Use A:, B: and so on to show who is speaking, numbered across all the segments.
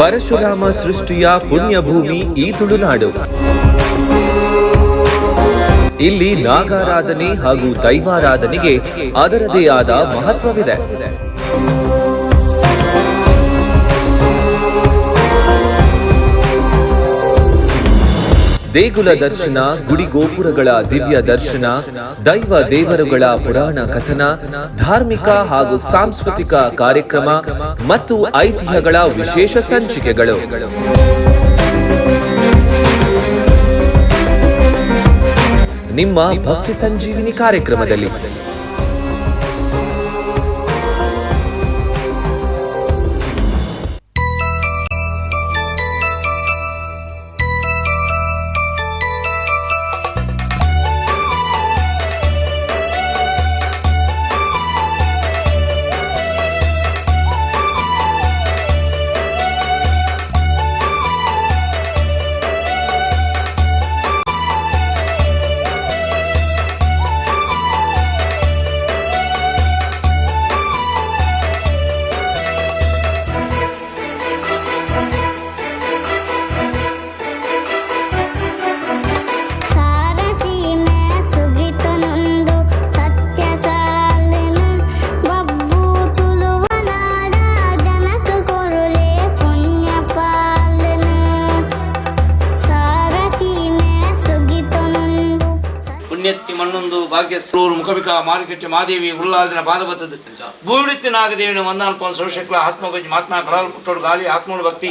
A: ಪರಶುರಾಮ ಸೃಷ್ಟಿಯ ಪುಣ್ಯಭೂಮಿ ಈ ತುಳುನಾಡು. ಇಲ್ಲಿ ನಾಗಾರಾಧನೆ ಹಾಗೂ ದೈವಾರಾಧನೆಗೆ ಅದರದೇ ಆದ ಮಹತ್ವವಿದೆ. ದೇಗುಲ ದರ್ಶನ, ಗುಡಿ ಗೋಪುರಗಳ ದಿವ್ಯ ದರ್ಶನ, ದೈವ ದೇವರುಗಳ ಪುರಾಣ ಕಥನ, ಧಾರ್ಮಿಕ ಹಾಗೂ ಸಾಂಸ್ಕೃತಿಕ ಕಾರ್ಯಕ್ರಮ ಮತ್ತು ಐತಿಹ್ಯಗಳ ವಿಶೇಷ ಸಂಚಿಕೆಗಳು ನಿಮ್ಮ ಭಕ್ತಿ ಸಂಜೀವಿನಿ ಕಾರ್ಯಕ್ರಮದಲ್ಲಿ.
B: ಸಾರಸೀಮೆ ಸುಗಿತನೊಂದು ಸತ್ಯ ಸಾಲಿನ ಬಬ್ಬು ತುಳುವನಾಡ ಜನಕ ಕೊರುಲೆ ಪುಣ್ಯ ಪಾಲನ ಸಾರಸೀಮೆ ಸುಗಿತನೊಂದು.
C: ಪುಣ್ಯತ್ತಿ ಮಣ್ಣೊಂದು ಭಾಗ್ಯಸ್ಲೂರು ಮುಖಬಿಕ ಮಾರುಕಟ್ಟೆ ಮಾದೇವಿ ಉಲ್ಲಾದಿನ ಪಾದಬತ್ತದು ಭೂಮಿಡಿತ್ತಿ ನಾಗದೇವಿನ ವಂದನಲ್ಪನ್ ಸೌಶಕ್ಲ ಆತ್ಮಗಜ್ ಮಹಾತ್ಮ ಕಳಾಲ್ ಪುಟ್ಟೋಡು ಗಾಳಿ ಆತ್ಮೋಡು ಭಕ್ತಿ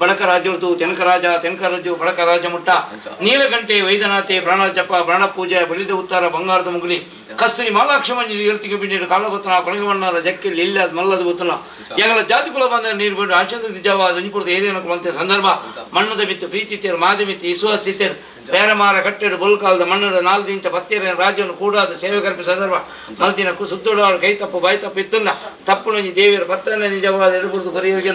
C: ಬಡಕ ರಾಜ್ಯರ್ದು ತೆನಕ ರಾಜ ತೆನಕ ರಾಜು ಬಡಕ ರಾಜ ಮುಟ್ಟ ನೀಲಗಂಟೆ ವೈದ್ಯನಾಥೆ ಪ್ರಾಣ ಜಪ ಪ್ರಾಣ ಪೂಜೆ ಬಲಿದ ಉತ್ತರ ಬಂಗಾರದ ಮುಗುಲಿ ಕಸ್ತೂರಿ ಮಾಲಾಕ್ಷಮಂಜಿ ಏರ್ತಿಗೆ ಬಿಂಡಿಡು ಕಾಲಬತ್ತನ ಕೊಳಗಮಣ್ಣರ ಜಕ್ಕಿಲ್ ಇಲ್ಲ ಮಲ್ಲದ ಬುತ್ತನ ಎಂಗಳ ಜಾತಿ ಕುಲ ಬಂದ ನೀರು ಬಿಡು ಆಚಂದ್ರ ನಿಜವಾದ ಒಂಜಿಪುರದ ಏರಿಯನ ಕುಲಂತೆ ಸಂದರ್ಭ ಮಣ್ಣದ ಮಿತ್ತು ಪ್ರೀತಿ ತೇರು ಮಾದ ಮಿತ್ತು ವಿಶ್ವಾಸ ತೇರು ಬೇರೆ ಕಟ್ಟೆಡು ಬೊಲ್ಕಾಲದ ಮಣ್ಣು ನಾಲ್ಕು ಇಂಚ ಪತ್ತೇರಿನ ರಾಜ್ಯವನ್ನು ಕೂಡಾದ ಸೇವೆ ಕಲ್ಪಿ ಸಂದರ್ಭ ಮಲ್ತಿನ ಸುತ್ತುಡಾಡು ಕೈ ತಪ್ಪು ಬಾಯಿ ತಪ್ಪು ಇತ್ತನ್ನ ತಪ್ಪು ನಂಜಿ ದೇವಿಯರ ಪತ್ತನ ನಿಜವಾದ ಎಡಬುರ್ದು ಬರೆಯೋರಿಗೆ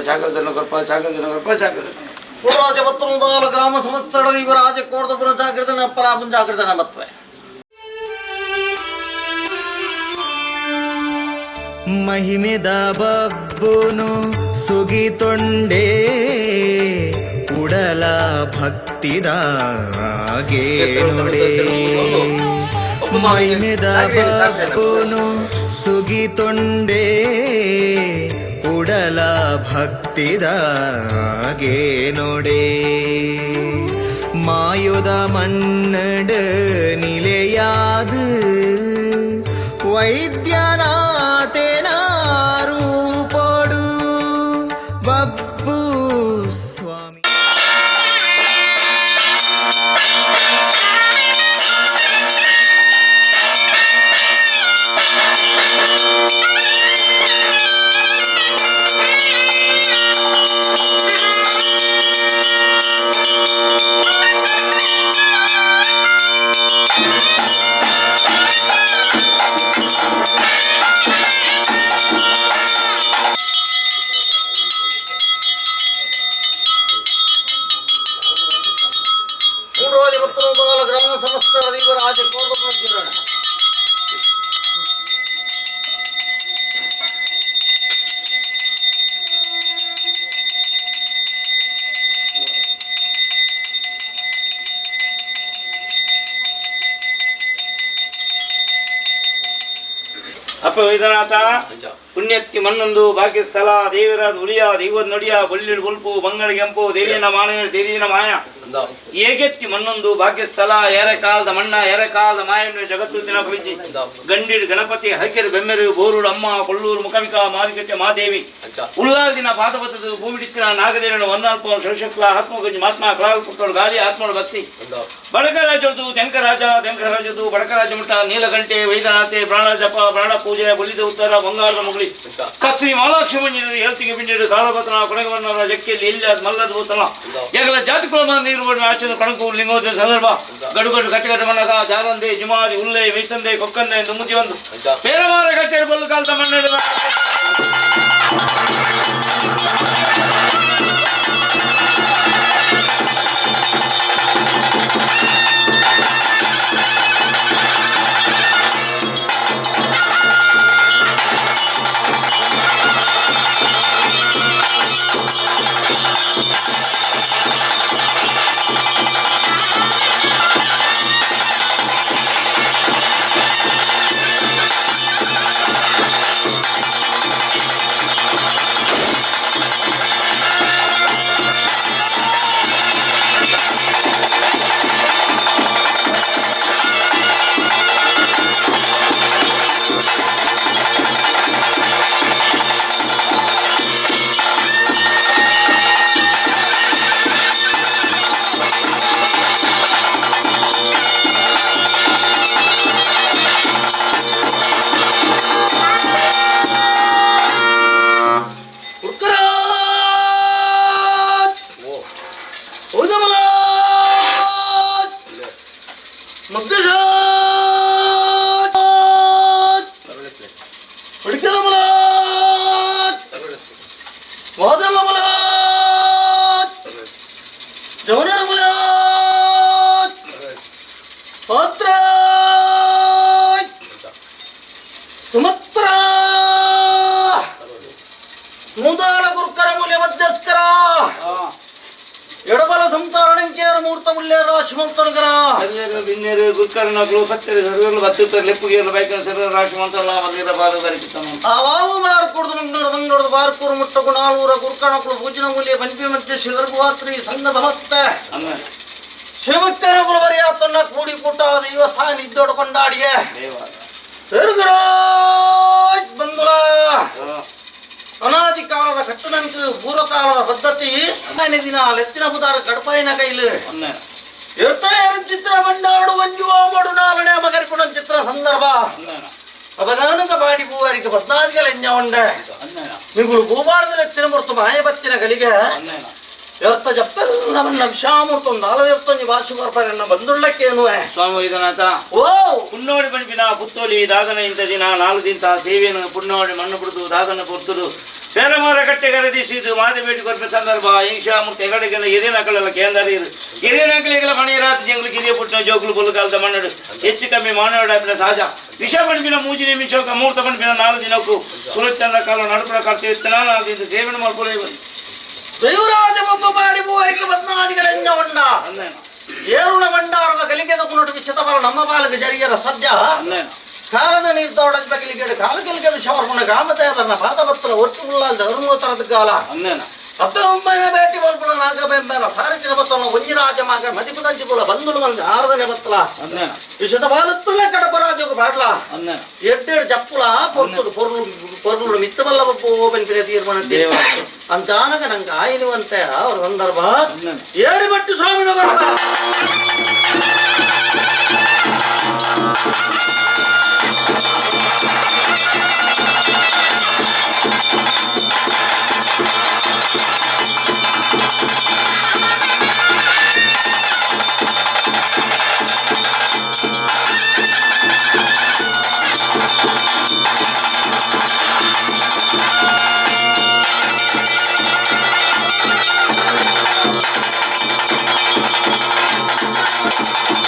C: ಜಾಗ್ರತೆ ಕೊರ್ಪ ಜಾಗ್ರತೆ ಕೊರ್ಪ ಜಾಗ್ರತೆ.
D: ಪೂರ್ವರಾಜಪತ್ರముದಾಲ ಗ್ರಾಮ ಸಂವತ್ಸರದ ಯುವರಾಜ ಕೋರ್ದಪುರ ಜಾಗೃತನ ಪರಾಪಂ ಜಾಗೃತನ ಮತ್ವೆ.
E: ಮಹಿಮೆದ ಬಬ್ಬುನು ಸುಗಿತೊಂಡೆ ಉಡಲ ಭಕ್ತಿದ ನುಡೆ. ಮಹಿಮೆದ ಬಬ್ಬುನು ಸುಗಿತೊಂಡೆ ಉಡಲ ಭಕ್ತಿದ ನುಡೆ. ಮಾಯುದ ಮಣ್ಣಡು ನಿಲೆயாது ವೈದ್ಯನಾಥೇನಾರೂಪೊಡು ಬಬ್ಬು ಸ್ವಾಮಿ.
D: ಪೂರ್ವರಾಜಪತ್ರముದಾಲ ಗ್ರಾಮ ಸಂವತ್ಸರದ ಯುವರಾಜ ಕೋರ್ದಪುರ ಜಿರಣ.
C: ಅಪ್ಪ ವೈದ್ಯನಾಥ ಪುಣ್ಯತ್ತಿ ಮಣ್ಣೊಂದು ಭಾಗ್ಯ ಸ್ಥಳ ದೇವಿರಾದ ಉಳಿಯ ದೈವದ ನುಡಿಯ ಬೊಳ್ಳಿಡು ಬೊಲ್ಪು ಬಂಗಳ ಕೆಂಪು ದೇವಿನ ಮಾನವ ದೇವಿನ ಮಾಯ ಏಗೆತ್ತಿ ಮಣ್ಣೊಂದು ಭಾಗ್ಯ ಸ್ಥಳ ಏರಕಾಲದ ಮಣ್ಣ ಏರಕಾಲದ ಮಾಯನ್ನು ಜಗತ್ತು ತಿನ ಕುಳಿಚಿ ಗಂಡಿಡು ಗಣಪತಿ ಹಕ್ಕೆರು ಬೆಮ್ಮೆರು ಬೋರುಡು ಅಮ್ಮ ಕೊಲ್ಲೂರು ಮುಖಮಿಕ ಮಾರುಕಟ್ಟೆ ಮಾದೇವಿ ಉಲ್ಲಾಲ್ದಿನ ಪಾದಪತ್ರದ ಭೂಮಿಡಿತ್ತಿನ ನಾಗದೇವನ ವಂದನಲ್ಪ ಶೋಶಕ್ಲ ಆತ್ಮಗಂಜಿ ಮಹಾತ್ಮ ಕಳಾಲ್ ಪುಟ್ಟೋಡು ಗಾಳಿ ಆತ್ಮೋಡು ಭಕ್ತಿ. ಬಡಕರಾಜದು ತೆಂಕರಾಜ ತೆಂಕರಾಜದು ಬಡಕರಾಜ ಮುಟ್ಟ ನೀಲಕಂಠೆ ವೈದ್ಯನಾಥೆ ಪ್ರಾಣ ಜಪ ಪ್ರಾಣ ಪೂಜೆ ಬಲಿದ ಉತ್ತರ ಬಂಗಾರದ ಮುಗುಳಿ ಕಸ್ರಿ ಮಾಲಾಕ್ಷಿ ಮಂಜಿನ ಹೇಳ್ತಿಗೆ ಬಿಂಡಿಡು ಕಾಲಬತನ ಕೊಡಗವನ್ನವರ ಜಕ್ಕಿಯಲ್ಲಿ ಇಲ್ಲ ಮಲ್ಲದ ಭೂತನ ಎಗಲ ಜಾತಿ ಕುಲಮ ನೀರು ಬಡಿ ಆಚದ ಕಣಕು ಲಿಂಗೋದ ಸಂದರ್ಭ ಗಡುಗಡು ಕಟ್ಟಗಟ್ಟ ಮಣ್ಣಗ ಜಾರಂದೆ ಜುಮಾದಿ ಉಲ್ಲೆ ವೈಸಂದೆ ಕೊಕ್ಕಂದೆ ನುಮ್ಮುತಿ ಒಂದು ಪೇರಮಾರ ಕಟ್ಟೆ ಬಲ್ಲು ಕಾಲದ ಮಣ್ಣು.
D: ಸುಮತ್ರ ಮುದಾಲ ಗುರುಕರ ಮೂಲ್ಯ ಮಧ್ಯಸ್ಕರ ಎಡಬಲ ಸಂತಾರಣಂಕೇರ ಮೂರ್ತ ಮುಲ್ಯ ರಾಶಿ ಮಂತನಗರ
C: ಬಿನ್ನೇರು ಗುರುಕರನಗಳು ಸತ್ತರು ಸರ್ವಗಳು ಬತ್ತುತ್ತಾರೆ ಲೆಪ್ಪುಗೇರು ಬೈಕನ ಸರ್ವ ರಾಶಿ ಮಂತಲ್ಲ ಮಲ್ಲಿರ ಬಾಲುಗಾರಿಕೆ
D: ಆ ವಾವು ಬಾರ್ಕೂರ್ದು ಮಂಗಳೂರು ಮಂಗಳೂರು ಬಾರ್ಕೂರು ಮುಟ್ಟಗು ನಾಲ್ವೂರ ಗುರುಕಣಕುಳು ಪೂಜಿನ ಮೂಲ್ಯ ಪಂಪಿ ಮಧ್ಯ ಶಿದರ್ಗುವಾತ್ರಿ ಸಂಘ ಸಮಸ್ತ ಶಿವಭಕ್ತನಗುಲು ಬರಿಯಾತನ್ನ ಕೂಡಿ ಕೂಟ ದೈವ ಸಾನಿದ್ದೋಡು ಕೊಂಡಾಡಿಯೇ ಬಂದುಲ ಅನಾದಿ ಕಾಲದ ಕಟ್ಟಣಂಕು ಪೂರ್ವಕಾಲದ ಪದ್ಧತಿ ದಿನ ಲೆತ್ತಿನ ಬುದಾರ ಕಡಪಾಯಿನ ಕೈಲು ಎರ್ತಡೆ ಚಿತ್ರ ಬಂಡಾಡು ಮಂಜು ಮಾಡು ನಾಲನೆ ಮಗರಿಪುಣ ಚಿತ್ರ ಸಂದರ್ಭ ಅಪಗಾನಕ ಪಾಡಿ ಪೂವಾರಿಗೆ ಪದ್ನಾದಿಗಳ ಎಂಜ ಉಂಡೆ ನಿಗುಳು ಭೂಬಾಣದ ಲೆತ್ತಿನ ಮುರ್ತು ಮಾಯಬತ್ತಿನ ಕಲಿಗೆ ಎರ್ತ ಜಪ್ಪೆಲ್ಲ ಮನ್ನ ವಿಷಾಮೂರ್ತ ನಾಲದೆರ್ತೊಂಜಿ ವಾಸುಗರ್ಪರನ್ನ ಬಂದುಳ್ಳಕ್ಕೇನು
C: ಸ್ವಾಮಿ ವೈದ್ಯನಾಥ
D: ಓ
C: ಪುಣ್ಣೋಡಿ ಪಣಿಪಿನ ಪುತ್ತೋಲಿ ದಾದನ ಇಂಥ ದಿನ ನಾಲ್ಕು ದಿಂತ ಸೇವೆಯನ್ನು ಪುಣ್ಣೋಡಿ ಮಣ್ಣು ಬಿಡುದು ದಾದನ ಪೊರ್ತುದು ಪೇರಮಾರ ಕಟ್ಟೆ ಕರೆದಿಸಿದು ಮಾದಬೇಟಿ ಕೊರ್ಪೆ ಸಂದರ್ಭ ಹಿಂಸಾಮೂರ್ತಿ ಎಗಡೆಗೆಲ್ಲ ಹಿರಿಯನಕಳೆಲ್ಲ ಕೇಂದ್ರ ಹಿರಿಯನಕಲಿಗೆಲ್ಲ ಮಣಿಯರಾತ್ ಜಂಗ್ಲು ಕಿರಿಯ ಪುಟ್ಟಿನ ಜೋಕುಲು ಪುಲ್ಲು ಕಾಲದ ಮಣ್ಣಡು ಹೆಚ್ಚು ಕಮ್ಮಿ ಮಾನವಡ ಸಹಜ ವಿಷ ಪಣಿಪಿನ ಮೂಜಿ ನಿಮಿಷ ಮೂರ್ತ ಪಣಿಪಿನ ನಾಲ್ಕು ದಿನಕ್ಕೂ ಸುರಚಂದ್ರ ಕಾಲ ನಡುಪುರ ಕರ್ತಿ ನಾಲ್ಕು ದಿನ ಸೇವೆಯನ್ನು ಮಾಡ್ಕೊಳ್ಳಿ
D: ದೈವರಾಜ ಬೊಬ್ಬ ಪಾಡಿ ಪೂವರಿಗೆ ಪದ್ನಾದಿಗಳೆಂಜ ಉಂಡ ಏರುಣ ಭಂಡಾರದ ಕಲಿಕೆದ ಕುನಟು ವಿಷತಬಲ ನಮ್ಮ ಪಾಲಿಗೆ ಜರಿಯರ ಸದ್ಯ ಕಾಲದ ನೀರ್ದೋಡ ಬಗಲಿಗೆ ಕಾಲಗೆಲ್ಗೆ ವಿಷವರ್ಮನ ಗ್ರಾಮದೇವರನ ಪಾದಪತ್ರ ಒಟ್ಟು ಉಳ್ಳಾಲ್ ಧರ್ಮೋತ್ತರದ ಕಾಲ ಅಪ್ಪ ಒಂಬೈನ ಬೇಟಿ ಬಲ್ಪುಲ ನಾಗಬೆಂಬನ ಸಾರಚಿನ ಬತ್ತಲ ಒಂಜಿ ರಾಜ ಮಾಗ ಮದಿಪುದಂಚಿ ಪುಲ ಬಂದುಲು ಮಂದಿ ಆರದನೆ ಬತ್ತಲ ವಿಷದ ಬಾಲತ್ತುಲ್ಲ ಕಡಪರಾಜకు ಪಾಡ್ಲ ಎಡ್ಡೆಡ್ ಜಪ್ಪುಲ ಪೊರ್ತುಡು ಪೊರ್ಲು ಪೊರ್ಲು ಮಿತ್ತಬಲ್ಲ ಓಪನ್ ಪಿನ ತೀರ್ಮಾನ ಅಂಚಾನಕ ನಂಗೆ ಆಯಿನುವಂತೆ ಅವರ ಸಂದರ್ಭ ಏರಿ ಬಟ್ಟು ಸ್ವಾಮಿ ನಗರಪ್ಪ
B: Thank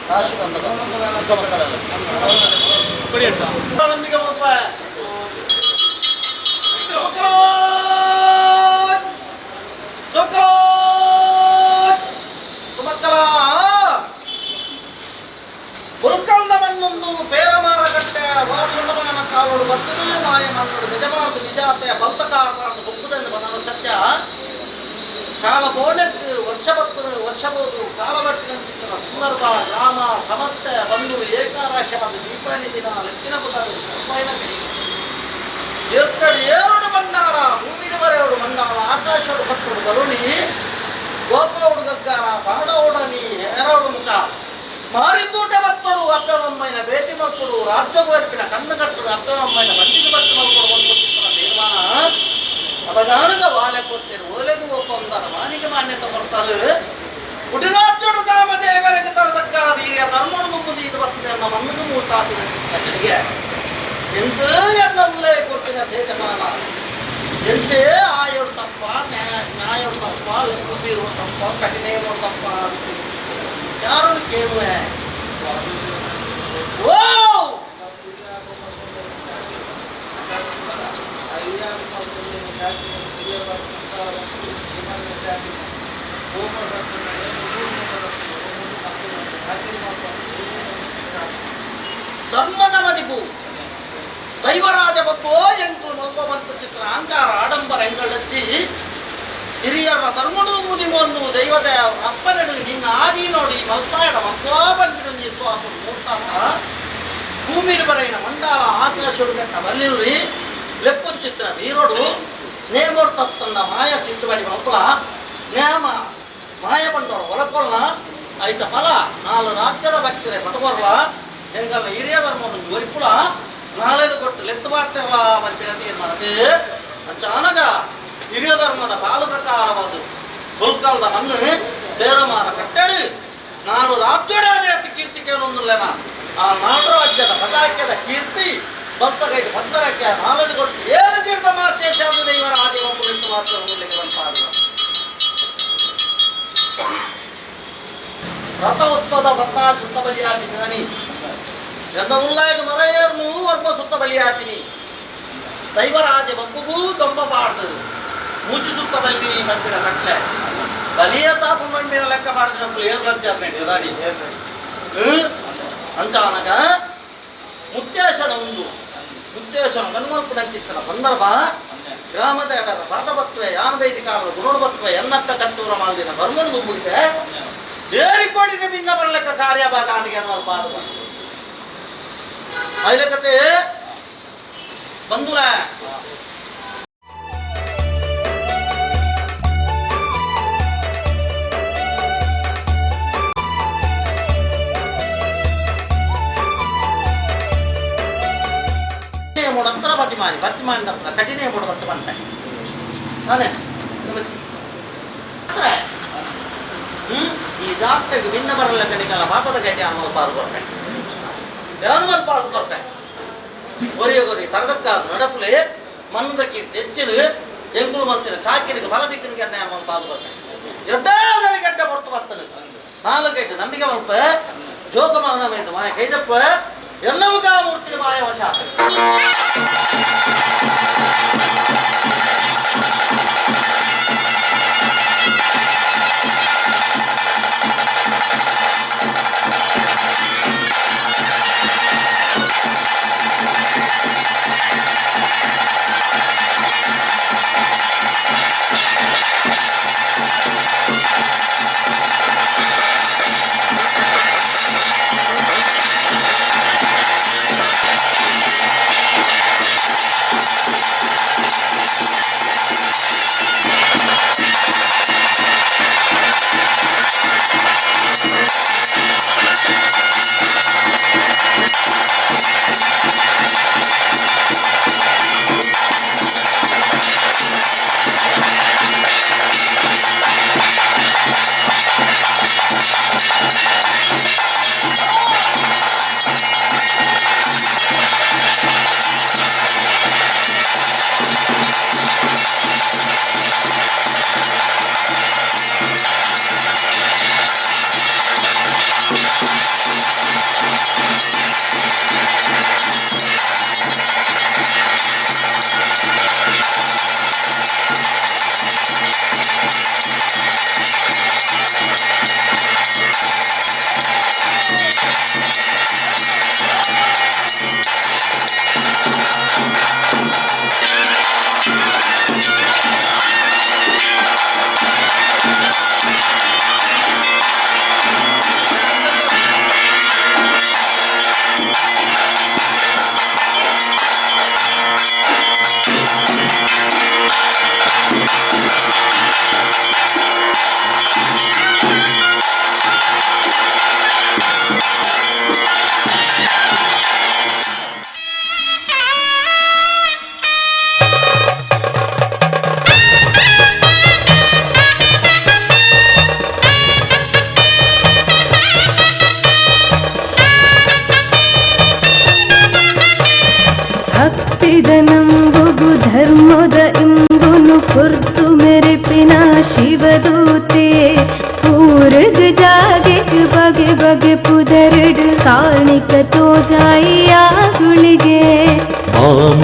D: ರಾಶಿ ಬಂದದ ನಂಬಿಕೆ ಮುಲ್ಪ ಸುಮಕ್ಕಲ ಉಲ್ಕಲ್ದ ಮಣ್ಣೊಂದು ಪೇರಮಾರ ಕಟ್ಟೆ ವಾಸುಂಡಮಾನ ಕಾಲೋಡು ಬರ್ತದೆ ಮಾಯ ಮಣ್ಣೋಡು ನಿಜಮಾನದು ನಿಜಾತೆ ಬಲ್ತಕಾರ ಮಾಡದು ಬೊಕ್ಕುದೆಂದು ಮನನ ಸತ್ಯ ಕಾಲ ಬೋಣಕ್ಕೆ ವರ್ಷ ಬರ್ತದೆ ವರ್ಷಬಹುದು ಕಾಲ ಬಟ್ಟಿನಂಚಿತ್ತನ ಸಂದರ್ಭ ಗ್ರಾಮ ಸಮಸ್ತ ಬಂಧು ಏಕಾರಾಶ್ಯವಾದ ದೀಪಾನಿ ದಿನ ಲೆಕ್ಕಿನ ಬುಧಾರಿ ಕರ್ಪಾಯಿನ ಕಡಿ ಎರ್ತಡಿ ಏರೋಡು ಬಂಡಾರ ಭೂಮಿಡುವರೆಯೋಡು ಬಂಡಾರ ಆಕಾಶೋಡು ಪಟ್ಟೋಡು ಬರುಣಿ ಗೋಪೌಡು ಗಗ್ಗಾರ ಬಾಡೌಡನಿ ಹೇರೋಡು ಮುಖ ಮಾರಿತೂಟ ಬತ್ತಡು ಅಪ್ಪಮ್ಮಯ್ಯನ ಭೇಟಿ ಮಲ್ಪಡು ರಾಜ್ಯಗೋರ್ಪಿನ ಕಣ್ಣು ಕಟ್ಟಡು ಅಪ್ಪಮ್ಮಯ್ಯನ ಬಂಡಿಗೆ ಬಟ್ಟು ಮಲ್ಪಡು ಒಂದು ತೀರ್ಮಾನ ಅಬಗಾನುಗ ವಾಲೆ ಕೊಡ್ತೀರಿ ಓಲೆಗೂ ಒಪ್ಪಂದರ ಮಾನಿಗೆ ಮಾನ್ಯತೆ ಕೊಡ್ತಾರೆ ಉಡಿರಾಜ್ಯೋಡು ಕಾಮದೇವರಿಗೆ ತಡದಕ್ಕ ಧೀರ್ಯ ಧರ್ಮಡು ನುಂಬುದು ಇದು ಬರ್ತದೆ ಅನ್ನೋ ಮಣ್ಣಿಗೆ ಮೂರ್ತಾತಿನ ಜನಗೆ ಎಂತ ಎನ್ನ ಉಲ್ಲೇ ಕೊಡ್ತಿನ ಸೇಜಮಾನ ಎಂಚೇ ಆಯೋಡು ತಪ್ಪ ನ್ಯಾಯೋಡು ತಪ್ಪ ಲೆಕ್ಕುತ್ತೀರುವ ತಪ್ಪ ಕಠಿಣೇಮೋಡು ತಪ್ಪ ಯಾರು ಕೇಳುವೆ ಓ ಧರ್ಮದ ಮದಿಪು ದೈವರಾಜ ಬಪ್ಪೋ ಎಂಕುಲು ಮಲ್ಪ ಮಂತು ಚಿತ್ರ ಅಹಂಕಾರ ಆಡಂಬರ ಎಂಗಳಚ್ಚಿ ಹಿರಿಯರ ಧರ್ಮಡು ಮುದಿ ಒಂದು ದೈವದ ಅಪ್ಪನಡು ನಿನ್ನ ಆದಿ ನೋಡಿ ಮಲ್ಪಾಯಡ ಮಲ್ಪಾ ಬಂದಿಡು ವಿಶ್ವಾಸ ಮೂರ್ತಾತ ಭೂಮಿಡು ಬರೆಯಿನ ಮಂಡಾಲ ಆಕಾಶಡು ಗಟ್ಟ ಬಲ್ಲಿರುರಿ ಲೆಪ್ಪು ಚಿತ್ರ ವೀರೋಡು ನೇಮೋರ್ತತ್ತಂದ ಮಾಯ ಚಿತ್ತಬಡಿ ಮಲ್ಪಲ ನೇಮ ಮಾಯ ಬಂದವರು ಹೊಲಕೊಲ್ಲ ಐತ ಫಲ ನಾಲು ರಾಜ್ಯದ ಭಕ್ತರೆ ಪಟಕೊರ್ಲ ಎಂಗಲ್ಲ ಹಿರಿಯ ಧರ್ಮ ಒರಿಪುಲ ನಾಲೈದು ಕೊಟ್ಟು ಲೆತ್ತು ಮಾಡ್ತಿರಲ್ಲ ಮಂಪಿನ ತೀರ್ಮಾನತೆ ಅಚಾನಕ ಹಿರಿಯ ಧರ್ಮದ ಪಾಲು ಪ್ರಕಾರವಾದ ಸುಲ್ಕಲ್ದ ಮಣ್ಣು ಸೇರಮಾನ ಕಟ್ಟಡಿ ನಾನು ರಾಜ್ಯಡಾನೆ ಅತಿ ಕೀರ್ತಿ ಕೇಳೊಂದಿಲ್ಲನ ಆ ನಾಡು ರಾಜ್ಯದ ಪತಾಕ್ಯದ ಕೀರ್ತಿ ಬಲ್ತಗೈದು ಪದ್ಮರಕ್ಕೆ ನಾಲದು ಕೊಟ್ಟು ಏಳು ತೀರ್ಥ ಮಾಶೇಷಾದ ದೇವರ ಆದಿ ಒಬ್ಬ ಮಾತ್ರ ಮೂಲೆಗೆ ಬಂಪಾದ ರಥ ಉತ್ಸವದ ಭತ್ತ ಸುತ್ತ ಬಲಿಯಾಟಿನಿ ಎಂದ ಉಲ್ಲಾಯಗ ಮರೆಯರ್ನು ವರ್ಮ ಸುತ್ತ ಬಲಿಯಾಟಿನಿ ದೈವರಾಜ ಬಪ್ಪುಗೂ ದೊಂಬ ಬಾಡ್ದರು ಮೂಚು ಸುತ್ತ ಬಲಿ ಮಂಪಿನ ಕಟ್ಲೆ ಬಲಿಯ ತಾಪ ಮಂಪಿನ ಲೆಕ್ಕ ಮಾಡಿದ್ರೆ ಏರ್ಲಂತೆ ದಾಡಿ ಅಂಚಾನಗ ಮುತ್ತೇಶನ ಒಂದು ಮುತ್ತೇಶನ ಗನ್ಮಲ್ಪು ನಂಚಿತ್ತನ ಸಂದರ್ಭ ಗ್ರಾಮದ ಪಾದಪತ್ವೆ ಯಾನ ಬೈದಿ ಕಾಲದ ಗುರುಣಬತ್ವೆ ಎನ್ನಕ್ಕ ಕಚ್ಚೂರ ಮಾಲ್ದಿನ ಬರ್ಮನು ದುಂಬುಗಿದೆ ಏರಿಕೋಡಿನ ಭಿನ್ನ ಬರಲೆಕ್ಕ ಕಾರ್ಯಭಾಗ ಆಂಡಿಗೆ ಅನ್ನುವ ಪಾದ ಐಲಕತೆ ಬಂಧುಲ ಮೂಡತ್ರ ಬತಿಮಾನಿ ಬತ್ತಿಮಾನಿ ಹತ್ರ ಕಠಿಣೆ ಮೂಡ ಬತ್ತ ಬಂಟ ತಾನೇ ಈ ಜಾತ್ರೆಗೆ ಭಿನ್ನ ಬರಲ್ಲ ಕಣಿಕಲ್ಲ ಪಾಪದ ಗಟ್ಟಿ ಅನ್ಮಲ್ ಪಾದ ಕೊರ್ಪೆ ಅನ್ಮಲ್ ಪಾದ ಕೊರ್ಪೆ ಒರಿಯ ಗೊರಿ ತರದಕ್ಕಾದ ನಡಪುಲೆ ಮನ್ನದ ಕೀರ್ತಿ ಹೆಚ್ಚಿನ ಎಂಕುಲು ಮಲ್ತಿನ ಚಾಕಿರಿಗೆ ಬಲ ದಿಕ್ಕಿನಿಗೆ ಅನ್ಮಲ್ ಪಾದ ಕೊರ್ಪೆ ಎಡ್ಡಾಗಲಿ ಗಡ್ಡೆ ಹೊರ್ತು ಬರ್ತದೆ ನಾಲ್ಕೈಟು ನಂಬಿಕೆ ಮಲ್ಪ ಜೋಗಮಾನ ಮಾಯ ಕೈದಪ್ಪ ಎಲ್ಲವೂ ಮೂರ್ತಿ ಮಾಯವಶ.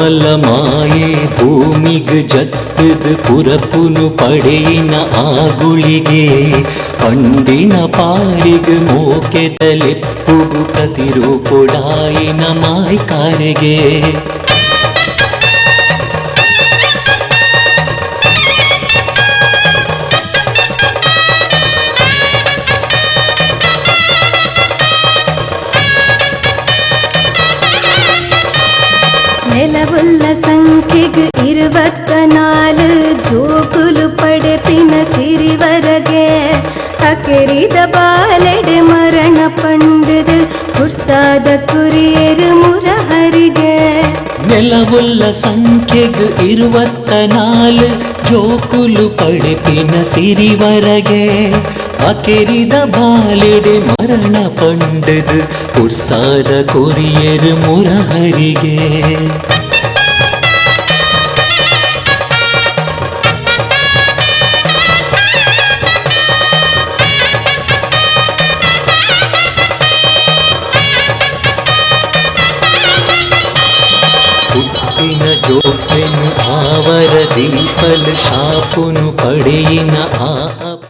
F: ಮಲ್ಲ ಮಾಯೆ ಭೂಮಿಗ್ ಜತ್ತದ ಪುರಪುನು ಪಡೆಯಿನ ಆಗುಳಿಗೆ ಪಂಡಿನ ಪಾರಿಗ್ ಮೋಕೆದಲೆಪ್ಪುಗು ಪ್ರತಿರೂಪೊಡಾಯಿನ ಮಾಯ್ಕಾರಿಗೆ.
G: ನೆಲವುಲ್ಲ ಸಂಖ್ಯೆಗ್ 24 ಜೋಕುಲು ಪಡೆಪಿನ ಸಿರಿವರಗೆ ಅಕೆರಿದ ಬಾಲೆಡೆ ಮರಣ ಪಂಡದು ಪುರ್ಸಾದ ಕುರಿಯರು ಮುರಹರಿಗೆ.
F: ನೆಲವುಲ್ಲ ಸಂಖ್ಯೆಗ್ 24 ಜೋಕುಲು ಪಡೆಪಿನ ಸಿರಿವರಗೆ ಅಕೆರಿದ ಬಾಲೆಡೆ ಮರಣ ಪಂಡದು ಪುರ್ಸಾದ ಕೊರಿಯರು ಮುರಹರಿಗೆ. ಹುಟ್ಟಿನ ಜೋಕ್ಲೆನ್ ಆವರ ದೀಪಲ್ ಶಾಪುನು ಪಡೆಯಿನ ಆ ಅಪ್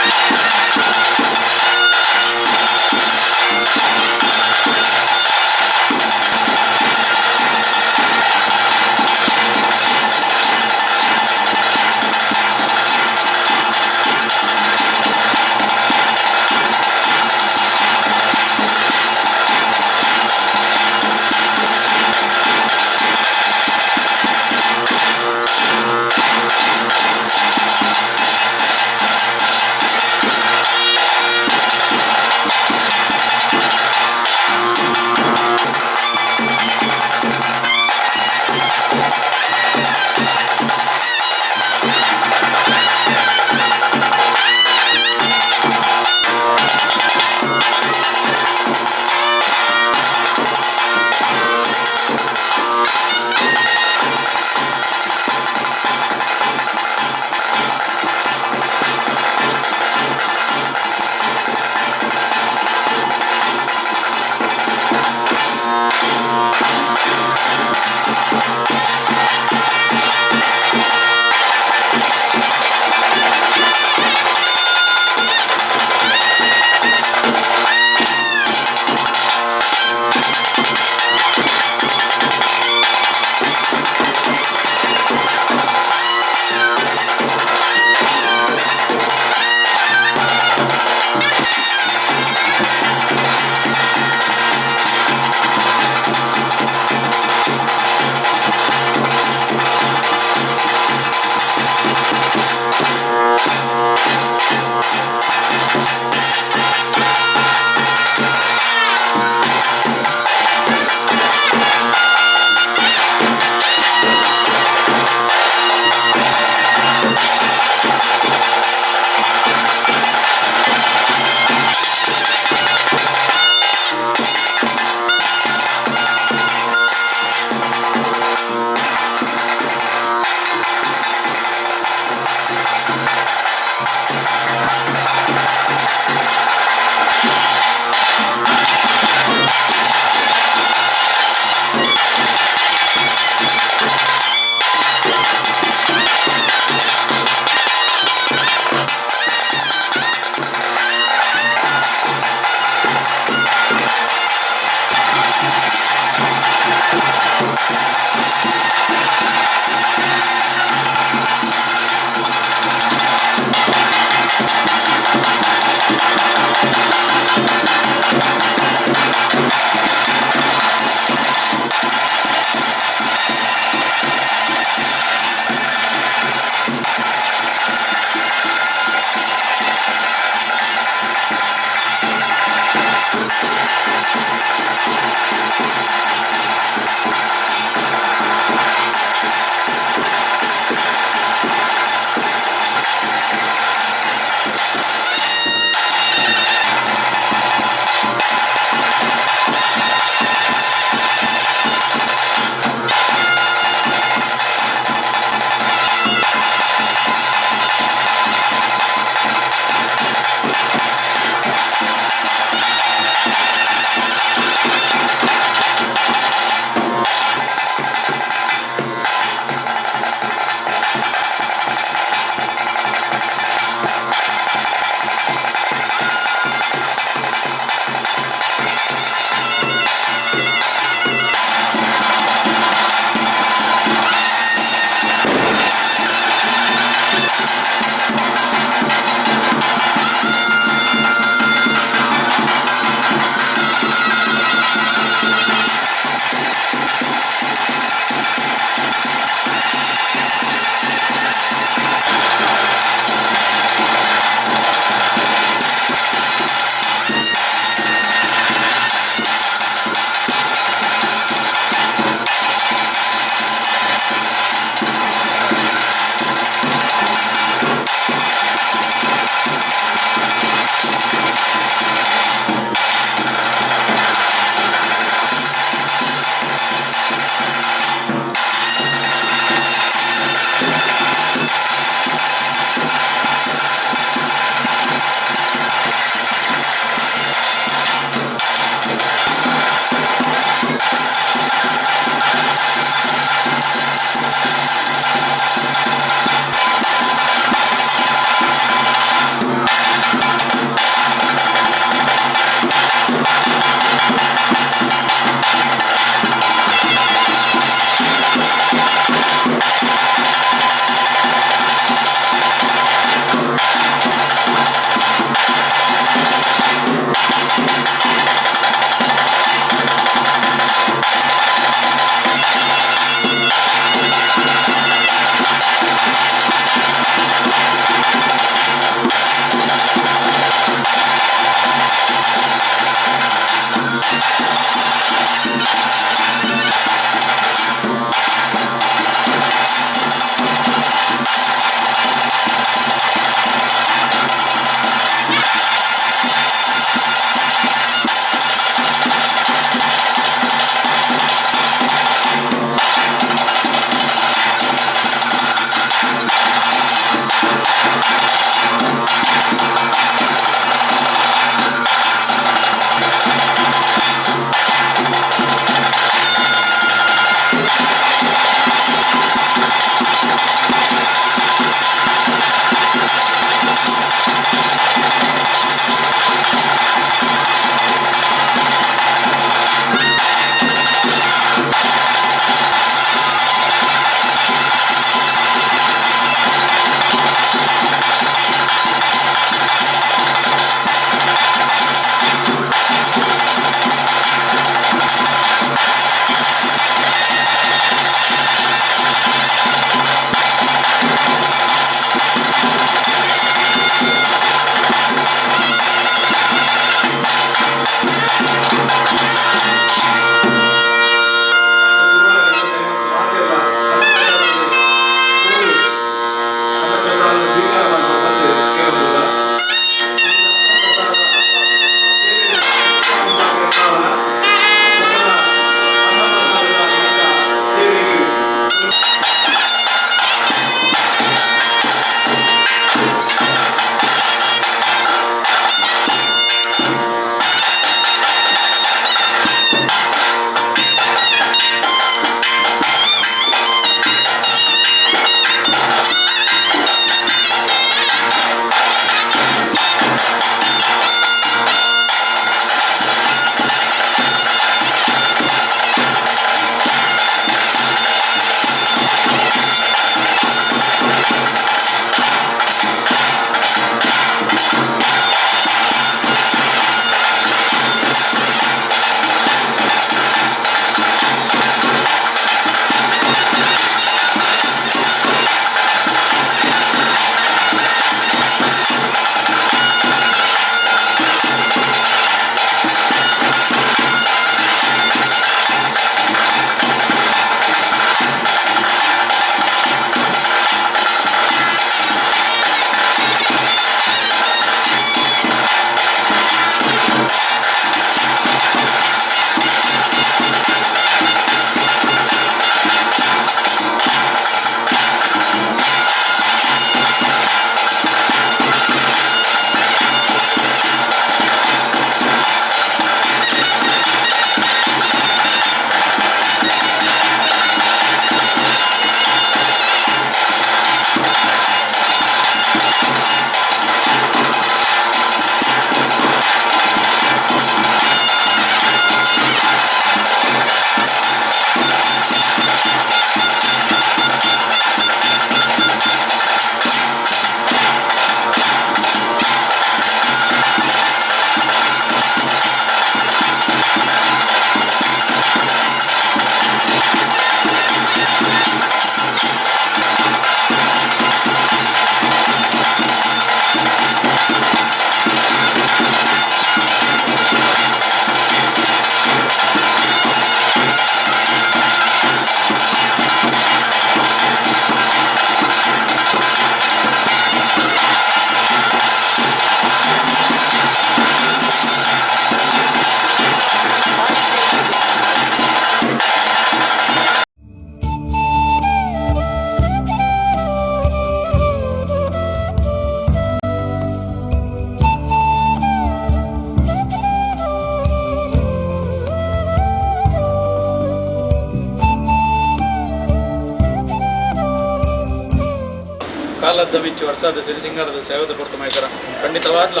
H: ಅರ್ಧ ಮಿಂಚು ವರ್ಷದ ಸಿರಿಸಿಂಗಾರದ ಸೇವದ ಪೊರ್ತು ಮೈಕರ ಖಂಡಿತವಾದ್ಲ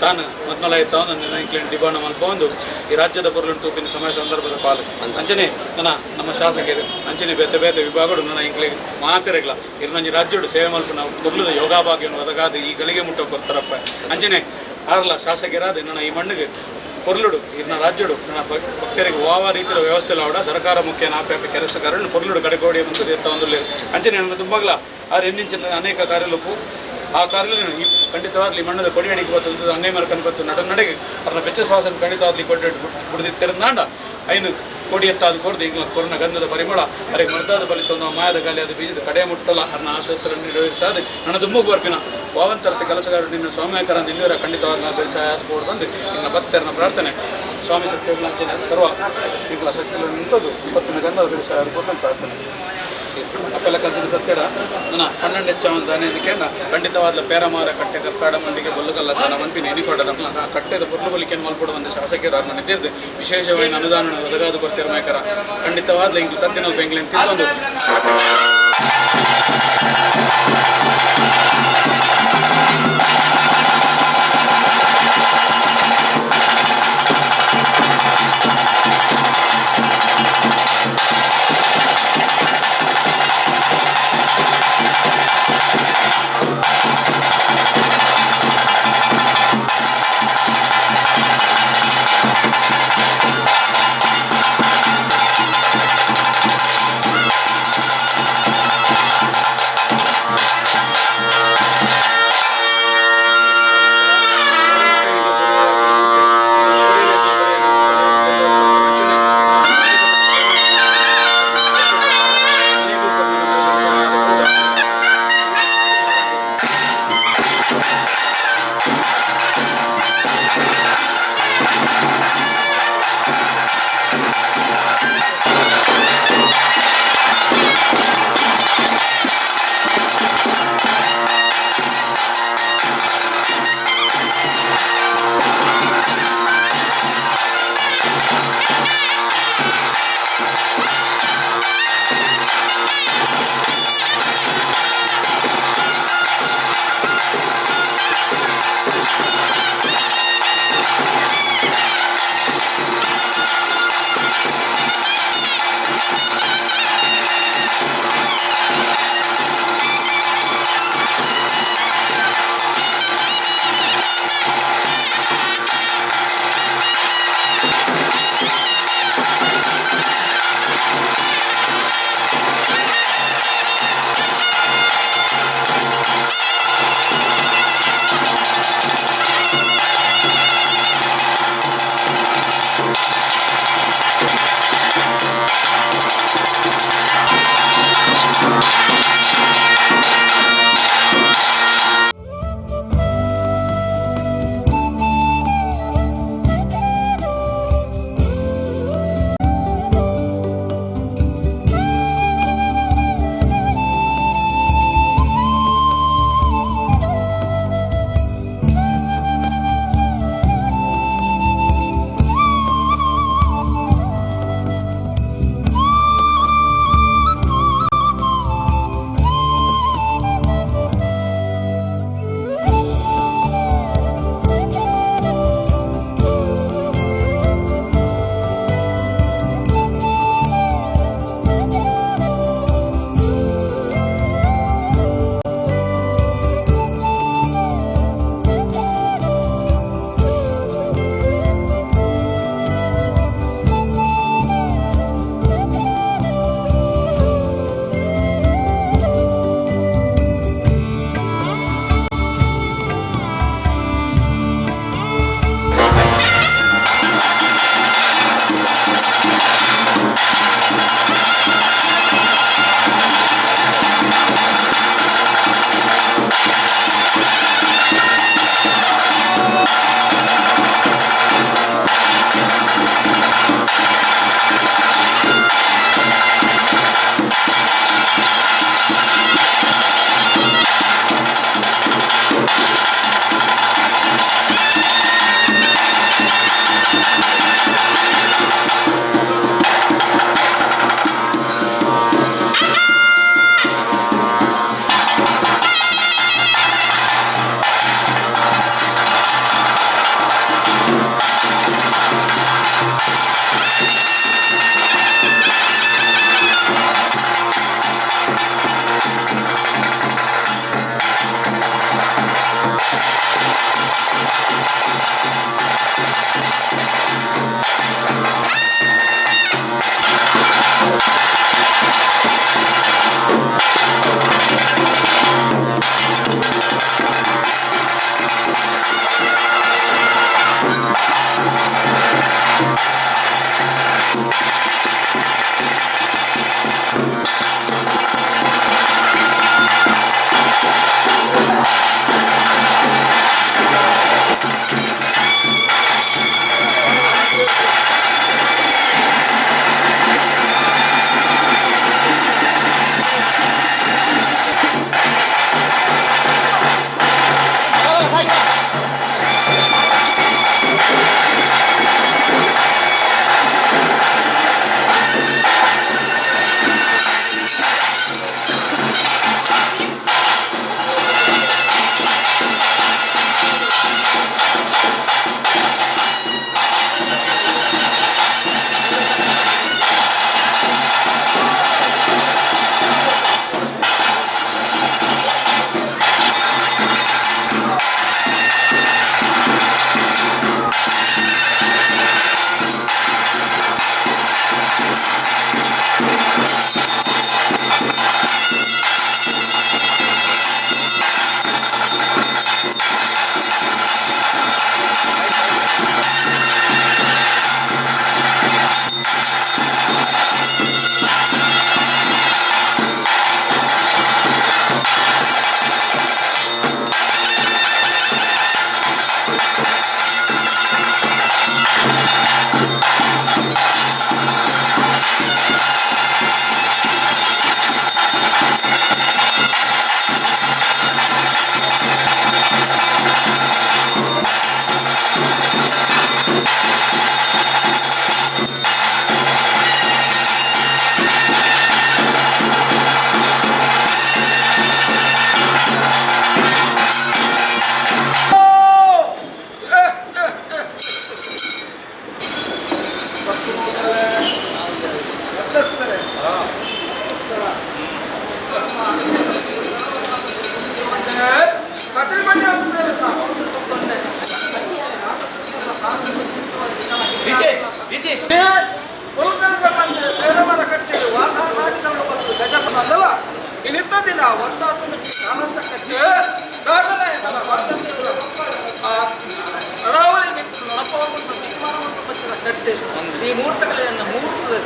H: ತಾನು ಮದ್ಮಲಾಯ್ತಾವ ನನ್ನ ಇಂಕ್ಲೇನ್ ಡಿಬಾಣ ಮಲ್ಪೊಂದು ಈ ರಾಜ್ಯದ ಪೊರ್ಲು ತೂಪಿನ ಸಮಯ ಸಂದರ್ಭದ ಪಾಲು ಅಂಚನೆ ನನ್ನ ನಮ್ಮ ಶಾಸಕರು ಅಂಚನೆ ಬೇತೆ ಬೇತೆ ವಿಭಾಗಗಳು ನನ್ನ ಇಂಕ್ಲೆ ಮಾತಿರಗ್ಲ ಇರ್ನಂಜಿ ರಾಜ್ಯಡು ಸೇವೆ ಮಲ್ಪ ನಾವು ಕೊರ್ಲುದ ಯೋಗಾಭಾಗ್ಯವನ್ನು ಒದಗಾದ ಈ ಗಳಿಗೆ ಮುಟ್ಟ ಕೊರ್ತಾರಪ್ಪ ಅಂಚನೆ ಆರ್ಲ ಶಾಸಕರಾದ ನನ್ನ ಈ ಮಣ್ಣಿಗೆ ಪೊರ್ಲುಡು ಇರ್ನ ರಾಜ್ಯಡು ನನ್ನ ಭಕ್ತರಿಗೆ ವಾವ ರೀತಿಯ ವ್ಯವಸ್ಥೆ ಅವಡ ಸರ್ಕಾರ ಮುಖ್ಯ ನಾಪ್ಯಾಪಿ ಕೆಲಸಗಾರರು ಪೊರ್ಲುಡು ಕಡೆಗೋಡಿ ಮತ್ತು ಒಂದು ಅಂಚನೆ ನನ್ನ ತುಂಬಾಗ್ಲ ಆರು ಎನ್ನಿಂಚಿನ ಅನೇಕ ಕಾರ್ಯಲುಪ್ಪು ಆ ಕಾರ್ಯದಲ್ಲಿ ಈ ಖಂಡಿತವಾಗ್ಲಿ ಮಣ್ಣದ ಕೊಡಿ ಅಡಿಗೆ ಬತ್ತು ಅಂಗೈ ಮರಕನ್ ಬತ್ತು ನಡ ನಡೆಗೆ ಅದನ್ನ ಬೆಚ್ಚ ಶ್ವಾಸನ ಖಂಡಿತವಾಗ್ಲಿ ಕೊಟ್ಟು ಬಿಡ್ದಿತ್ತಿರಂದಾಂಡ ಐನು ಕೋಡಿ ಎತ್ತಾದ ಕೊರ್ದು ಈಗ ಕೊರೋನ ಗಂಧದ ಪರಿಮಳ ಅರೆ ಮರ್ದಾದ ಬಲಿತೊಂದು ಮಾಯದ ಗಾಲಿ ಅದು ಬೀಜದ ಕಡೆ ಮುಟ್ಟಲ ಅರ್ನ ಆಶೋತ್ತರ ನಿರ್ವಹಿಸಾದ ನನ್ನ ದುಮ್ಮುಗ್ ಬರ್ಪಿನ ವಾವಂತರತೆ ಕೆಲಸಗಾರರು ನಿನ್ನ ಸ್ವಾಮಿಕರ ನಿಲ್ಲುವರ ಖಂಡಿತವಾದ ಬೇಸಾಯ ಬೋರ್ಡ್ ಬಂದು ನಿನ್ನ ಭಕ್ತರನ್ನ ಪ್ರಾರ್ಥನೆ ಸ್ವಾಮಿ ಸತ್ಯಗಳ ಸರ್ವ ಈಗಲ ಸತ್ಯಗಳು ನಿಂತದ್ದು ಪತ್ತಿನ ಗಂಧದ ಬೇಸಾಯ ಪ್ರಾರ್ಥನೆ. ಅಪ್ಪೆಲ್ಲ ಕಲ್ತಿನ ಸತ್ಯಡ ನನ್ನ 12 ಹೆಚ್ಚ ಕೇಂದ್ರ ಖಂಡಿತವಾದ ಪೇರಮಾರ ಕಟ್ಟೆ ಕರ್ಕಾಡ ಮಂಡಿಗೆ ಬೊಲ್ಲುಗಲ್ಲ ಸಾನ ಮನ್ಪಿನ ಎನಿಕೊಡ ಆ ಕಟ್ಟೆದ ಪೊರ್ಲು ಬಲಿಕೆ ಮಲ್ಪಡು ಒಂದು ಶಾಸಕರು ಅವ್ರನ್ನ ನಿದ್ದಿರ್ದು ವಿಶೇಷವಾಗಿ ಅನುದಾನ ಒದಗಾದು ಕೊಡ್ತಿರ ಮೈಕರ ಖಂಡಿತವಾದ ಇಂಗ್ಲು ತತ್ತಿನ ಬೆಂಗ್ಳೂರು ತಿಂದು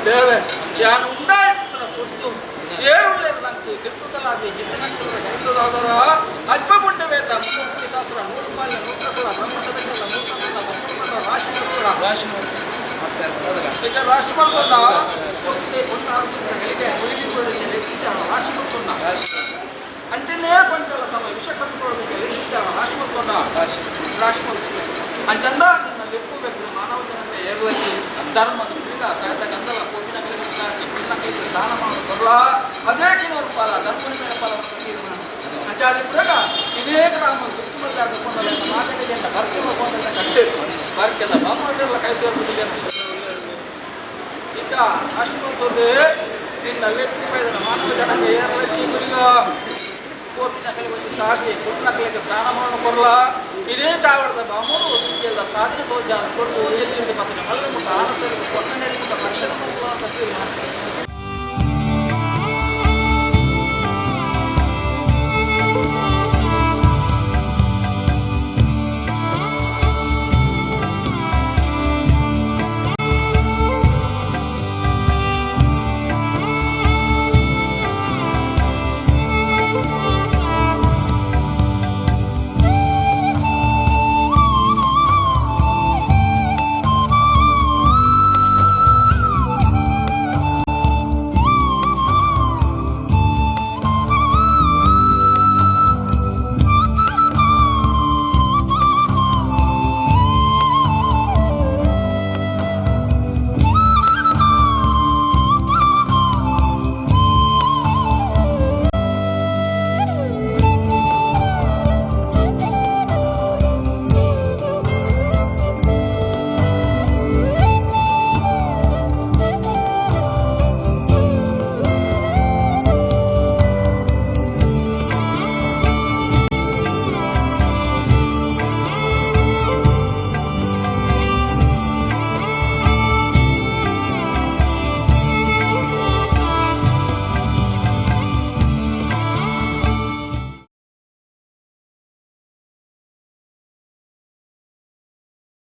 I: ಸೇವೆ ಯಾನು ಉಂಡಾಯಿತು ಕೊಡ್ತು ಏರುಳ್ಳಿರದಂಕು ತಿರ್ತದಲಾದಿ ಗಿತ್ತನಂಕುಲ ಗೈತದಾದರ ಅಜ್ಮಗುಂಡವೇತ ಶಾಸ್ತ್ರ ನೂರು ಪಾಲ್ಯ ನೂತ್ರಕುಲ ಬ್ರಹ್ಮಸದಕಲ ನೂತನ ಬ್ರಹ್ಮದ ರಾಶಿ ರಾಶಿ ಈಗ ರಾಶಿ ಮಲ್ಕೊಂಡ ಗಳಿಗೆ ರಾಶಿ ಮಲ್ಕೊಂಡ ಅಂಚನೇ ಪಂಚಲ ಸಮ ವಿಷ ಕಲ್ಕೊಳ್ಳೋದಕ್ಕೆ ರಾಶಿ ಮಲ್ಕೊಂಡ ರಾಶಿ ರಾಶಿ ಮಲ್ಕೊಂಡ ಅಂಚಂದ ಲೆಪ್ಪು ಬೇಕು ಮಾನವ ಜನತೆ ಏರ್ಲಕ್ಕಿ ಧರ್ಮದ ಕುರಿಗ ಸಾಯದ ಗಂಧಲ ಕೋಪಿನ ಕೈಗೆ ದಾನ ಮಾಡೋ ಬರಲ ಅದೇ ಕಿನೋರು ಪಾಲ ಧರ್ಮದ ಮೇಲೆ ಪಾಲ ತೀರ್ಮಾನ ಅಂಚಾದಿ ಪ್ರಗ ಇದೇ ಗ್ರಾಮ ಗುರುತು ಕೊಂಡಲ್ಲ ಮಾತನಿಗೆ ಅಂತ ಬರ್ಕೆ ಕೊಂಡಲ್ಲ ಕಟ್ಟೆ ಬರ್ಕೆದ ಬಾಮಲ್ಲ ಕೈ ಸೇರ್ಬಿಟ್ಟಿದೆ. ಈಗ ರಾಶಿ ಮಲ್ತೋದೆ ನಿನ್ನ ಲೆಪ್ಪು ಬೈದನ ಮಾನವ ಜನಾಂಗ ಏರ್ಲಕ್ಕಿ ಕುರಿಗ ಕೋಪಿನ ಕಲೆಗೆ ಸಾಧಿ ಕುಟ್ಲ ಕಲೆಗೆ ಸ್ನಾನ ಕೊರಲ ಇದೇ ಚಾವಡದ ಬಾಮೂರು ದುಂಗೆಲ್ಲ ಸಾಧನೆ ತೋಜಾದ ಕೊರಲು ಎಲ್ಲಿ ಪತ್ತನೆ ಮಲ್ಲ ಮುಟ್ಟ ಆನಂದ ಕೊಟ್ಟನೆ ಮುಟ್ಟ ಲಕ್ಷಣ.